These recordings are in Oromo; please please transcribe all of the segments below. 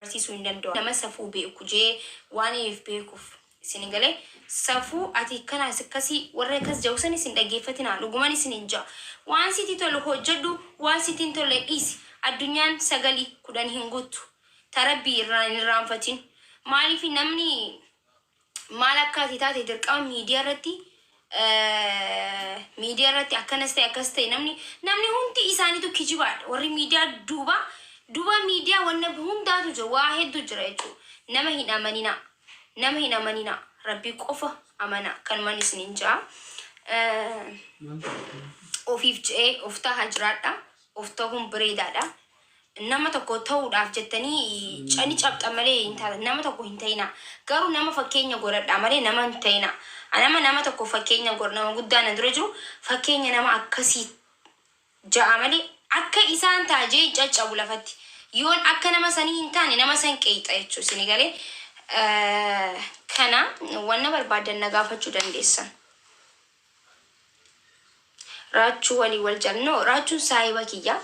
Barsiisuu hin danda'u. Nama safuu beeku jee waan if beekuuf isin galee safuu ati kanaas akkasii warra akkas jedhu san isin dhaggeeffatinaa dhuguman isinin ja'a. Waan sitti tolu hojjedhu waan sitti hin tolle dhiisi. Addunyaan sagali 10 hin guuttu. Ta Rabbii irraa hin irraanfatin. Maaliif namni maal akka ati taate dirqama miidiyaa irratti miidiyaa irratti akkanas ta'e akkas ta'e namni namni hundi isaaniitu kijibaadha. Warri miidiyaa duuba duuba miidiyaa wanna hundaatu jira waa hedduu jira jechuudha. Nama hin amaninaa. Nama hin amaninaa. Rabbii qofa amanaa. Kanumaan isiniin ja'a. Ofiif je'ee of taha jiraadha. Of tahuun bareedaadha. Nama tokko ta'uudhaaf jettanii ni cabxan malee hin taatan. Nama tokko hin ta'inaa. Garuu nama fakkeenya godhadhaa malee nama hin ta'inaa. Anama nama tokko fakkeenya godha nama guddaa na dura jiru fakkeenya nama akkasii ja'a malee akka isaan ta'a jee hin caccabu lafatti. Yoon akka nama sanii hin taane nama san qeeyxa jechuu isin galee. Kana wanna barbaaddan na gaafachuu dandeessan. Raachuu walii wal jaal no raachuun saahiba kiyya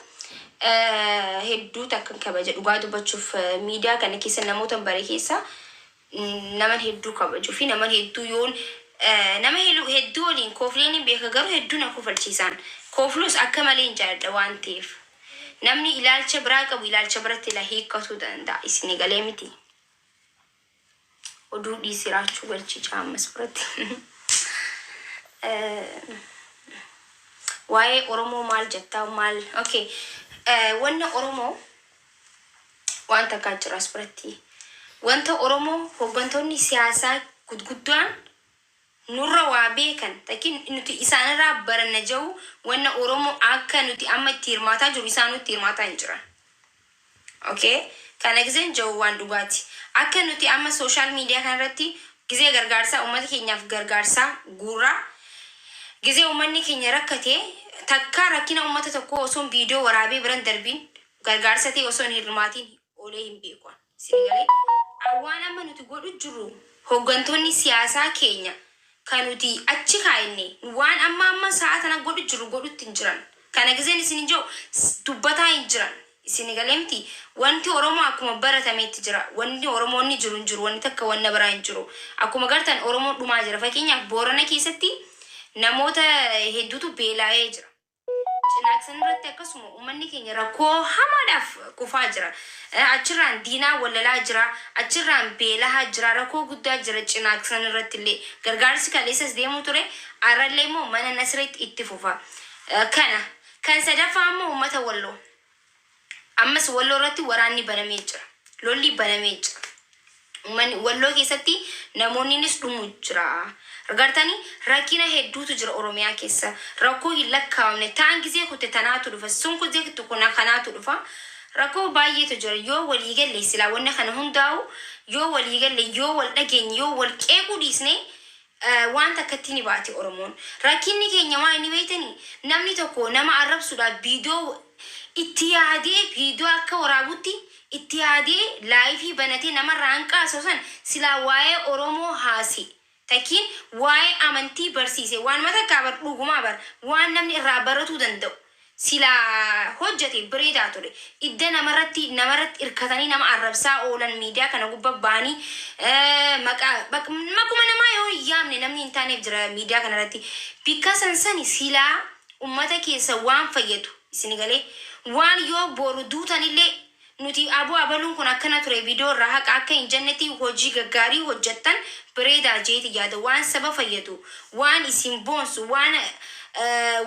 hedduu takkan kabaja dhugaa dubbachuuf miidiyaa kana keessa namoota bare keessa naman hedduu kabaju fi naman hedduu yoon nama hedduu waliin koofleen hin beeka garuu hedduu na kofalchiisaan koofluus akka malee hin jaaladha waan ta'eef namni ilaalcha biraa qabu ilaalcha biratti ila hiikkatuu danda'a isin galee miti. Oduu dhiisi raachuu galchii caammas biratti. Waa'ee Oromoo maal jettaa maal okay wanna Oromoo waan takkaa jira as biratti. Wanta Oromoo hooggantoonni siyaasaa gudguddaan nurra waa beekan takin nuti isaanirraa baranna jahu wanna Oromoo akka nuti amma itti hirmaataa jiru isaanuu itti hirmaataa hin jiran. Ok kana gizeen ja'u waan dhugaati. Akka nuti amma social media kana irratti gizee gargaarsaa ummata keenyaaf gargaarsaa guurraa gizee ummanni keenya rakkate takkaa rakkina ummata tokkoo osoon viidiyoo waraabee biran darbiin gargaarsa ta'e osoo hin hirmaatiin oolee hin beeku an. Isin galee? Waan amma nuti godhu jirru hoggantoonni siyaasaa keenya ka nuti achi kaayinne waan amma amma sa'a tana godhu jirru godhutti hin jiran. Kana gizeen isinin jedhu dubbataa hin jiran. Isin galee miti? Wanti Oromoo akkuma baratameetti jira. Wanni Oromoonni jiru hin jiru. Wanni takka wanna biraa hin jiru. Akkuma gartan Oromoon dhumaa jira. Fakkeenyaaf Boorana keessatti namoota hedduutu beelaa'ee jira. Cinaaksan irratti akkasuma ummanni keenya rakkoo hamaadhaaf kufaa jira. Achirraan diinaa wallalaa jira. Achirraan beelahaa jira. Rakkoo guddaa jira Cinaaksan irratti illee. Gargaarsi kaleessas deemuu ture. Arrallee immoo mana Nasreetti itti fufa. Kana. Kan sadaffaa immoo ummata Walloo. Ammas Walloo irratti waraanni banamee jira. Lolli banamee jira. Ummanni Walloo keessatti namoonninis dhumu jira. Argartani rakkina hedduutu jira Oromiyaa keessa. Rakkoo hin lakkaawamne. Taan gizee kutte tanaatu dhufa. Sun gizee kutte kuna kanaatu dhufa. Rakkoo baay'eetu jira. Yoo walii galle silaa wanna kana hundaa'u yoo walii galle yoo wal dhageenye yoo wal qeequu dhiisne Waan takkatti ni baati Oromoon. Rakkinni keenya maa inni beektanii? Namni tokko nama arrabsuudhaaf viidiyoo itti yaadee viidiyoo akka waraabutti itti yaadee laayifii banatee namarraa hanqa haasa'u san silaa waa'ee Oromoo haase takkiin waa'ee amantii barsiise waanuma takkaa bar dhugumaa bar waan namni irraa baratuu danda'u silaa hojjate bareedaa ture. Idda namarratti namarratti irkatanii nama arrabsaa oolan miidiyaa kana gubba ba'anii maqaa maquma namaa yoo hin yaamne namni hin taaneef jira miidiyaa kanarratti. Bikka san sani silaa ummata keessa waan fayyadu isini galee waan yoo boru duutanillee Nuti abo abaluun kun akkana ture video irraa haqa akka hin jennetti hojii gaggaarii hojjattan bareedaa jeeti yaada waan saba fayyadu waan isin boonsu waan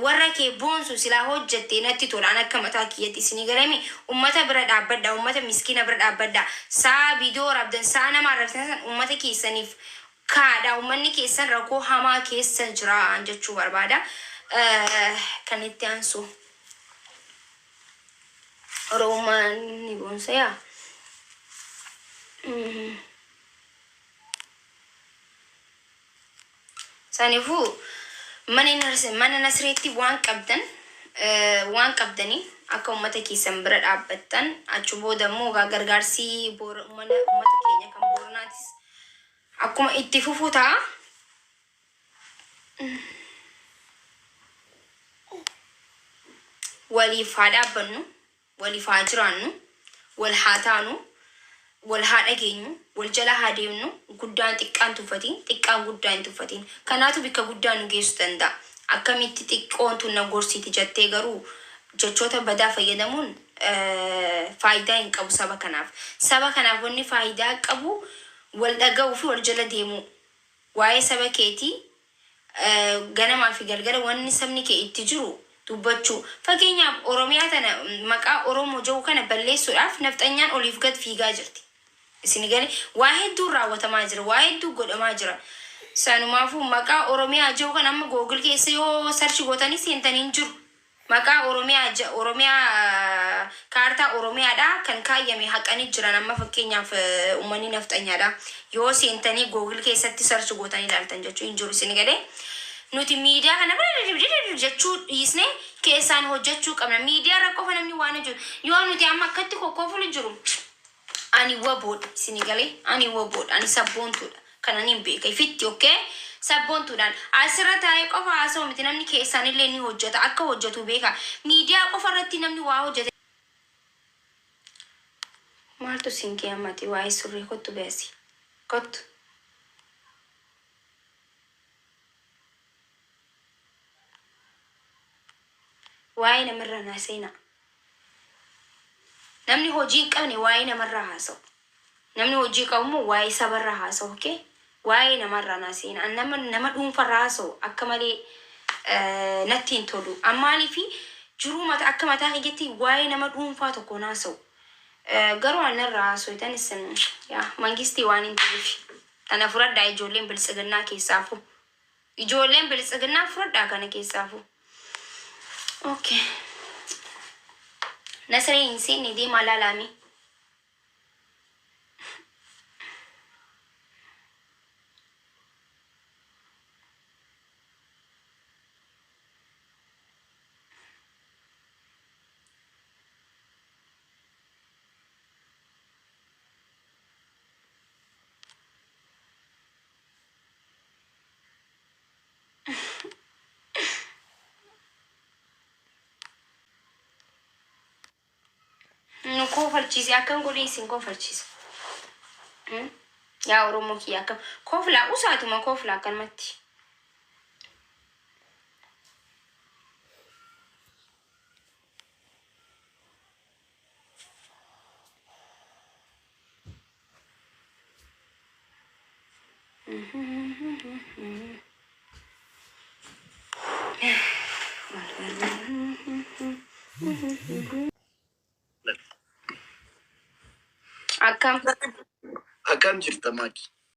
warra kee boonsu silaa hojjatte natti tola an akka mataa kiyyatti isinii galemi ummata bira dhaabbadha ummata miskiina bira dhaabbadha sa'a video waraabdan sa'a nama arrabsitan san ummata keessaniif kaadha ummanni keessan rakoo hamaa keessa jira an jechuu barbaada kan itti aansu. Oromummaan ni boonsa yaa. Saniifuu mana Nasreetti waan qabdan waan qabdanii akka uummata keessan bira dhaabbattan achi booda immoo egaa gargaarsi mana uummata keenya kan Booranaatis akkuma itti fufu ta'a. Waliif haa dhaabbannu, waliif haa jiraannu, wal haa taanu, Wal haa dhageenyu, wal jala haa deemnu, guddaan xiqqaan tuffatiin, xiqqaan guddaa hin tuffatiin. Kanaatu bikka guddaa nu geessu danda'a. Akkamitti xiqqoon tun na gorsiti jettee garuu jechoota badaa fayyadamuun faayidaa hin qabu saba kanaaf. Saba kanaaf wanni faayidaa qabu wal dhaga'uu fi wal jala deemuu. Waa'ee saba keetii ganamaa fi galgala wanni sabni kee itti jiru dubbachuu. Fakkeenyaaf Oromiyaa tana maqaa Oromoo jedhu kana balleessuudhaaf nafxanyaan oliif gad fiigaa jirti. Isini gale waa hedduun raawwatamaa jira, waa hedduu godhamaa jira. Sanumaafuu maqaa Oromiyaa jedhu kana amma Google keessa yoo search gootanii seentanii hin jiru. Maqaa Oromiyaa ja Oromiyaa kaartaa Oromiyaadha kan kaayyame haqanii jiran amma fakkeenyaaf uummanni nafxanyaadha. Yoo seentanii Google keessatti search gootanii ilaaltan jechuu hin jiru isin galee. Nuti miidiyaa kana jechuu dhiisne keessaan hojjechuu qabna. Miidiyaa irra qofa namni waan hojjetu. Yoo nuti amma akkatti kokkofulu jiru ani waboodha isini galee ani waboodha ani sabboontuudha kana nin beeka ifitti okay sabboontuudhaan asirra taa'ee qofa haasa'u miti namni keessaan illee ni hojjeta akka hojjetu beeka miidiyaa qofa irratti namni waa hojjete maaltu sin kee ammati waa'ee surree kottu beesi kottu. Waa'ee namarraa naa seenaa. Namni hojii hin qabne waa'ee namarraa haasa'u. Namni hojii qabu immoo waa'ee sabarraa haasa'u. Okay? Waa'ee namarraa naa seenaa. An nama nama dhuunfarraa haasa'u akka malee natti hin tolu. An maaliifi jiruu mata akka mataa kiyyatti waa'ee nama dhuunfaa tokko hin haasa'u. Garuu an narraa haasa'u isin yaa mangistii waan hin ta'eef. Tana fudhadhaa ijoolleen biltsiginnaa keessaafuu. Ijoolleen biltsiginnaa fudhadhaa kana keessaafuu. Okay. Nasree hin seenne deemaa laalaame. Nu koofalchiise akkam godhee isin koofalchiisa. Yaa Oromoo kiyya akkam kooflaa usaatuma kooflaa akkanumatti. Akkam. Akkam jirta Maaki?